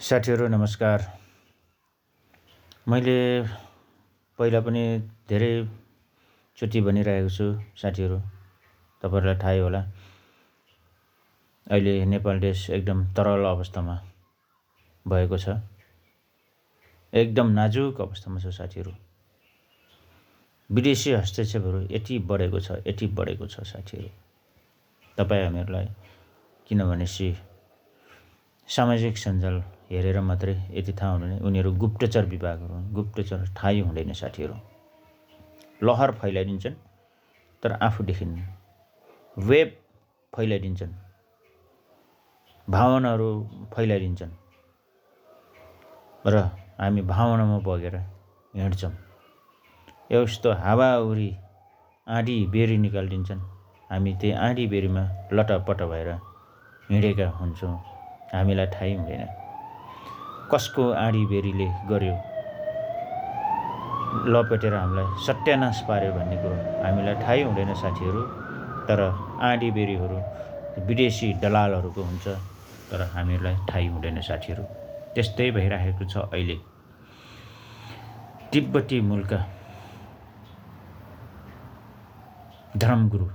साथीहरू नमस्कार। मैले पहिला पनि धेरैचोटि भनिरहेको छु साथीहरू, तपाईँहरूलाई थाहै होला। अहिले नेपाल देश एकदम तरल अवस्थामा भएको छ, एकदम नाजुक अवस्थामा छ साथीहरू। विदेशी हस्तक्षेपहरू यति बढेको छ साथीहरू। तपाईँ हामीहरूलाई किनभनेपछि सामाजिक सञ्जाल हेरेर मात्रै यति थाहा हुँदैन, उनीहरू गुप्तचर विभागहरू हुन्, गुप्तचर थाहै हुँदैन साथीहरू। लहर फैलाइदिन्छन् तर आफू देखिन्न, वेब फैलाइदिन्छन्, भावनाहरू फैलाइदिन्छन् र हामी भावनामा बगेर हिँड्छौँ। यस्तो हावाहुरी आँधी बेरी निकालिदिन्छन्, हामी त्यही आँधी बेरीमा लटपट भएर हिँडेका हुन्छौँ, हामीलाई थाहै हुँदैन कसको आँधी बेरीले गर्यो, लपेटेर हामीलाई सत्यानाश पार्यो भन्ने कुरो हामीलाई थाहै हुँदैन साथीहरू। तर आँधी बेरीहरू विदेशी दलालहरूको हुन्छ, तर हामीलाई थाहै हुँदैन साथीहरू। त्यस्तै भइरहेको छ अहिले। तिब्बती मूलका धर्मगुरु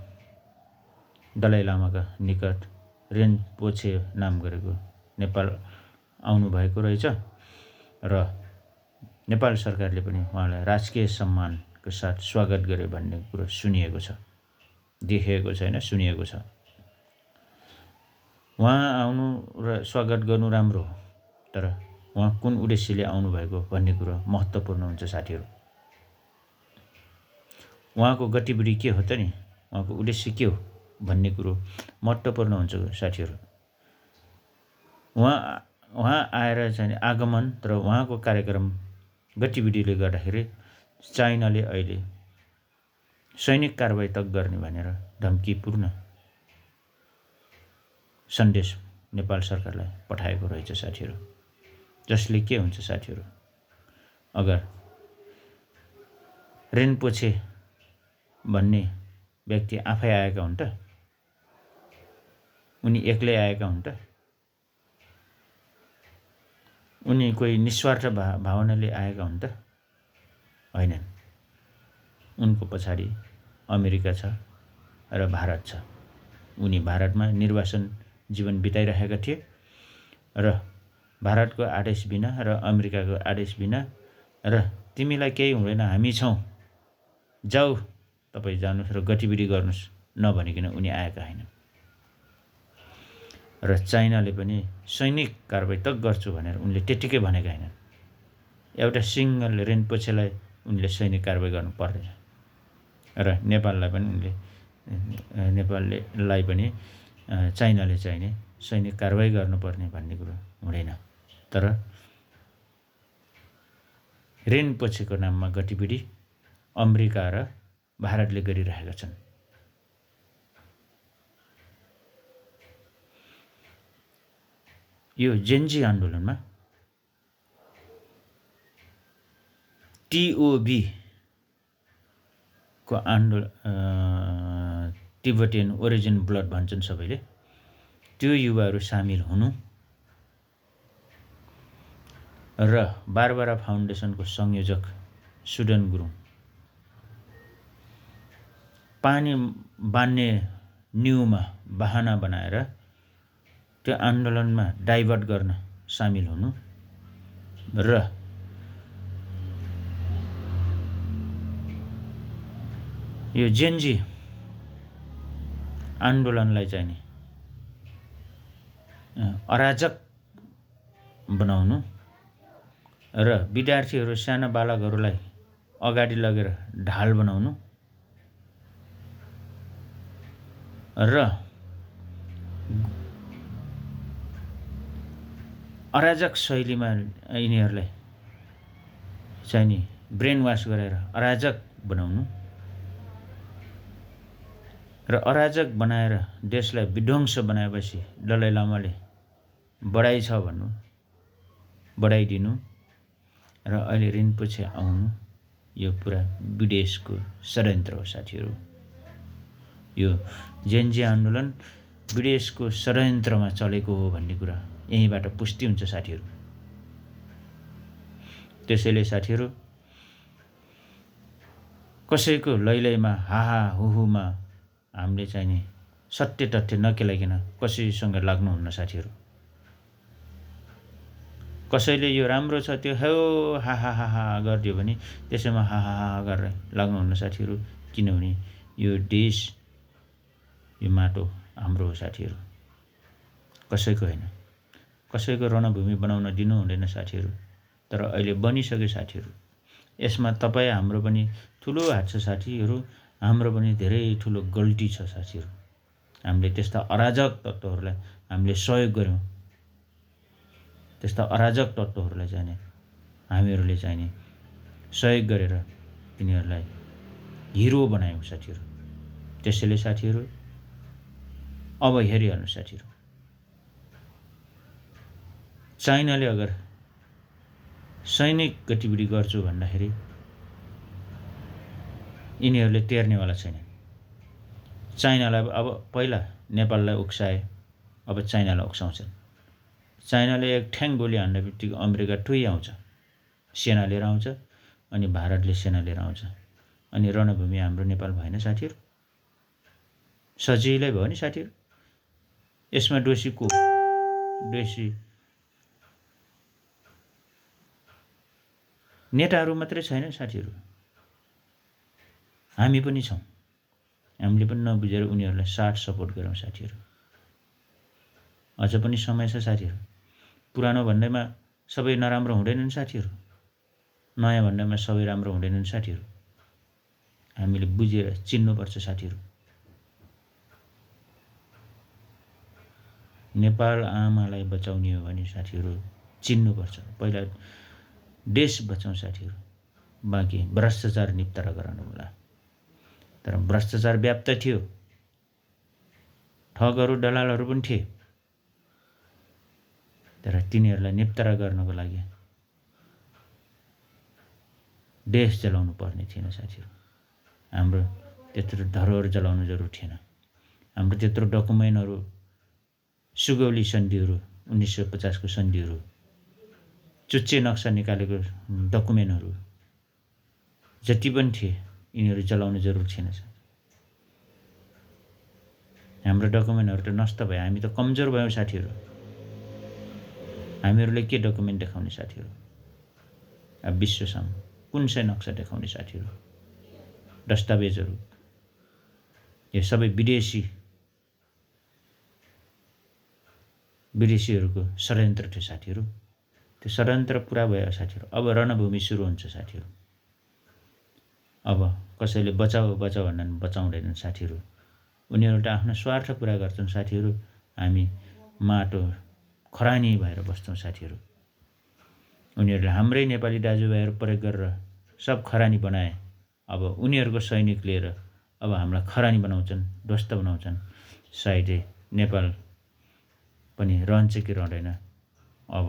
दलाई लामाका निकट रिनपोछे नाम गरेको नेपाल आउनुभएको रहेछ र नेपाल सरकारले पनि उहाँलाई राजकीय सम्मानको साथ स्वागत गर्यो भन्ने कुरो सुनिएको छ, देखेको छैन, सुनिएको छ। उहाँ आउनु र स्वागत गर्नु राम्रो हो, तर उहाँ कुन उद्देश्यले आउनुभएको भन्ने कुरो महत्त्वपूर्ण हुन्छ साथीहरू। उहाँको गतिविधि के हो त नि, उहाँको उद्देश्य के हो भन्ने कुरो महत्त्वपूर्ण हुन्छ साथीहरू। उहाँ आएर चाहिँ आगमन तर उहाँको कार्यक्रम गतिविधिले गर्दाखेरि चाइनाले अहिले सैनिक कारबाही तक गर्ने भनेर धम्कीपूर्ण सन्देश नेपाल सरकारलाई पठाएको रहेछ साथीहरू। जसले के हुन्छ साथीहरू, अगर रिनपोछे भन्ने व्यक्ति आफै आएका हुन् त, उनी एक्लै आएका हुन् त, उनी कोही निस्वार्थ भावनाले आएका हुन् त, होइनन्। उनको पछाडि अमेरिका छ र भारत छ। उनी भारतमा निर्वासन जीवन बिताइरहेका थिए र भारतको आदेश बिना र अमेरिकाको आदेश बिना र तिमीलाई केही हुँदैन, हामी छौँ, जाऊ तपाईँ जानुहोस् र गतिविधि गर्नुहोस् नभनिकन उनी आएका होइन। र चाइनाले पनि सैनिक कारबाही तक गर्छु भनेर उनले त्यत्तिकै भनेका होइनन्। एउटा सिङ्गल रिनपोछेलाई उनले सैनिक कारबाही गर्नु पर्दैन र नेपाललाई पनि चाइनाले चाहिने सैनिक कारबाही गर्नुपर्ने भन्ने कुरो हुँदैन। तर रिनपोछेको नाममा गतिविधि अमेरिका र भारतले गरिरहेका छन्। यो जेन्जी आन्दोलनमा टिओबी को तिब्बतियन ओरिजिन ब्लड भन्छन् सबैले, त्यो युवाहरू सामेल हुनु र बारबारा फाउन्डेसनको संयोजक सुदन गुरुङ पानी बान्ने न्युमा बहाना बनाएर त्यो आन्दोलनमा डाइभर्ट गर्न सामेल हुनु र यो जेन्जी आन्दोलनलाई चाहिँ नि अराजक बनाउनु र विद्यार्थीहरू साना बालकहरूलाई अगाडि लगेर ढाल बनाउनु र अराजक शैलीमा यिनीहरूलाई चाहिँ नि ब्रेन वास गरेर अराजक बनाउनु र अराजक बनाएर देशलाई विध्वंस बनाएपछि दलाई लामाले बढाइ छ भन्नु, बढाइदिनु र अहिले रिनपोछे आउनु, यो पुरा विदेशको षड्यन्त्र हो साथीहरू। यो जेन्जी आन्दोलन विदेशको षड्यन्त्रमा चलेको हो भन्ने कुरा यहीँबाट पुष्टि हुन्छ साथीहरू। त्यसैले साथीहरू कसैको लैलैमा हाहा हुहुमा हामीले चाहिँ नि सत्य तथ्य नकेलाइकन कसैसँग लाग्नुहुन्न साथीहरू। कसैले यो राम्रो छ त्यो हो हाहा गरिदियो भने त्यसैमा हाहा गरेर लाग्नुहुन्न साथीहरू। किनभने यो देश यो माटो हाम्रो हो साथीहरू, कसैको होइन। कसैको रणभूमि बनाउन दिनु हुँदैन साथीहरू। तर अहिले बनिसक्यो साथीहरू। यसमा तपाईँ हाम्रो पनि ठुलो हात छ साथीहरू। हाम्रो पनि धेरै ठुलो गल्ती छ साथीहरू। हामीले त्यस्ता अराजक तत्त्वहरूलाई हामीले सहयोग गर्यौँ। त्यस्ता अराजक तत्त्वहरूलाई चाहिँ नि हामीहरूले चाहिँ नि सहयोग गरेर तिनीहरूलाई हिरो बनायौँ साथीहरू। त्यसैले साथीहरू अब हेरिहाल्नु साथीहरू, चाइनाले अगर सैनिक गतिविधि गर्छु भन्दाखेरि यिनीहरूले टेर्नेवाला छैन। चाइनालाई अब पहिला नेपाललाई उक्साए, अब चाइनालाई उक्साउँछन्। चाइनाले एक ठ्याङ गोली हान्ने बित्तिकै अमेरिका टुई आउँछ, सेना लिएर आउँछ, अनि भारतले सेना लिएर आउँछ, अनि रणभूमि हाम्रो नेपाल भएन साथीहरू। सजिलै भयो नि साथीहरू। यसमा दोषी को? दोषी नेताहरू मात्रै छैन साथीहरू, हामी पनि छौँ। हामीले पनि नबुझेर उनीहरूलाई साथ सपोर्ट गरौँ साथीहरू। अझ पनि समय छ साथीहरू। पुरानो भन्दैमा सबै नराम्रो हुँदैनन् साथीहरू, नयाँ भन्दैमा सबै राम्रो हुँदैनन् साथीहरू। हामीले बुझेर चिन्नुपर्छ साथीहरू। नेपाल आमालाई बचाउने हो भने साथीहरू चिन्नुपर्छ। पहिला देश बचाउँ साथीहरू, बाँकी भ्रष्टाचार निप्तारा गराउनु होला। तर भ्रष्टाचार व्याप्त थियो, ठगहरू दलालहरू पनि थिए। तर तिनीहरूलाई निप्तारा गर्नको लागि देश जलाउनु पर्ने थिएन साथीहरू। हाम्रो त्यत्रो धरोहर जलाउनु जरुरी थिएन। हाम्रो त्यत्रो डकुमेन्टहरू, सुगौली सन्धिहरू, 1950 को सन्धिहरू, चुच्चे नक्सा निकालेको डकुमेन्टहरू जति पनि थिए यिनीहरू जलाउनु जरुरी थिएन। हाम्रो डकुमेन्टहरू त नष्ट भयो। हामी त कमजोर भयौँ साथीहरू। हामीहरूले के डकुमेन्ट देखाउने साथीहरू? अब विश्वसम्म कुन चाहिँ नक्सा देखाउने साथीहरू? दस्तावेजहरू यो सबै विदेशीहरूको षड्यन्त्र थियो साथीहरू। त्यो षड्यन्त्र पुरा भयो साथीहरू। अब रणभूमि सुरु हुन्छ साथीहरू। अब कसैले बचाऊ बचाऊ भन्दा बचाउँदैनन् साथीहरू। उनीहरू त आफ्नो स्वार्थ पुरा गर्छन् साथीहरू। हामी माटो खरानी भएर बस्छौँ साथीहरू। उनीहरूले हाम्रै नेपाली दाजुभाइहरू प्रयोग गरेर सब खरानी बनाए। अब उनीहरूको सैनिक लिएर अब हामीलाई खरानी बनाउँछन्, ध्वस्त बनाउँछन्। सायदै नेपाल पनि रहन्छ कि रहँदैन, अब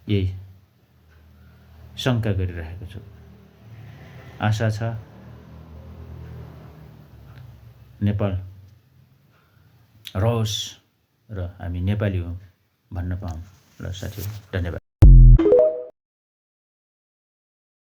यही शङ्का गरिरहेको छु। आशा छ नेपाल रहोस् र हामी नेपाली हौँ भन्न पाऊँ। ल साथीहरू, धन्यवाद।